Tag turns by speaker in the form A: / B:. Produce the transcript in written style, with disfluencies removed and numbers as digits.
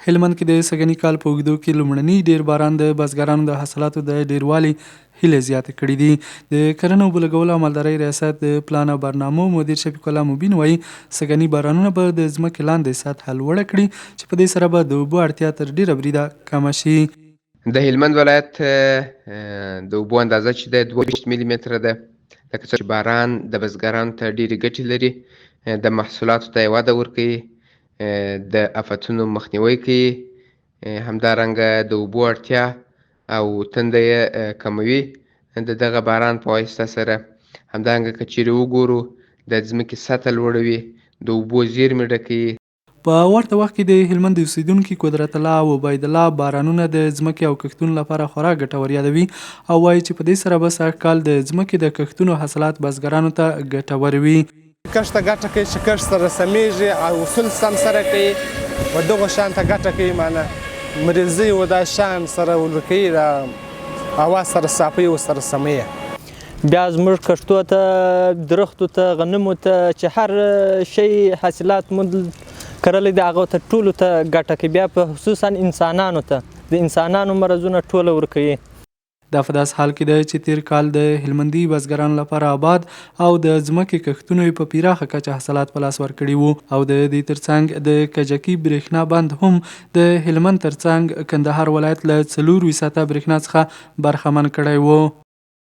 A: هلمند کې د سږني کال په اوږدو کې لومړني ډېر باران د بزګرانو د حاصلاتو د ډېروالي هیلې زیاتې کړې دي. د کرنې، اوبولګولو او مالدارۍ ریاست د پلان او برنامو مدیر شفیق الله مبین وايي، سږني بارانونه به د ځمکې لاندې سطحه لوړه کړي چې په دې سره به د اوبو اړتیا تر ډېره بریده کمه شي.
B: د هلمند ولایت د اوبو اندازه چې ده 22 ملي متره ده. لکه څنګه چې باران د بزګرانو ته ډېرې ګټې لري، د محصولاتو ته یې وده ورکوي، د افتونو مخنیوی کوي، همدارنګه د اوبو اړتیا او تنده یې کموي د دغه باران په واسطه سره. همدارنګه که چیرې وګورو د ځمکې سطح لوړوي، د اوبو زیرمې ډکوي.
A: په ورته وخت کې د هلمند اوسېدونکي قدرت الله او عبیدالله بارانونه د ځمکې او کښتونو لپاره خورا ګټور یادوي او وايي چې په دې سره به سږ کال د ځمکې د کښتونو حاصلات بزګرانو ته ګټور وي.
C: کښت ته ګټه کوي چې کښت سره سمېږي او اصول سم سره کوي و دغو شان ته ګټه کوي معنی مریضي و دا شان سره ورکوي دا هوا سره صافوي و سره سموي.
D: بیا زموږ کښتو ته، درختو ته، غنمو ته چې هر شی حاصلات مو کرلی دی هغه ته ټولو ته ګټه کوي، بیا په خصوصا انسانانو ته د انسانانو مرضونه ټوله ورکوي.
A: دا په داسې حال کې ده چې تېر کال د هلمندي بزګرانو لپاره اباد او د ځمکې کښتونو یې په پراخه کچه حاصلات په لاس ورکړي وو او د دې ترڅنګ د کجکي برېښنا بند هم د هلمند ترڅنګ کندهار ولایت له 24 ساعته برېښنا څخه برخمن کړی و.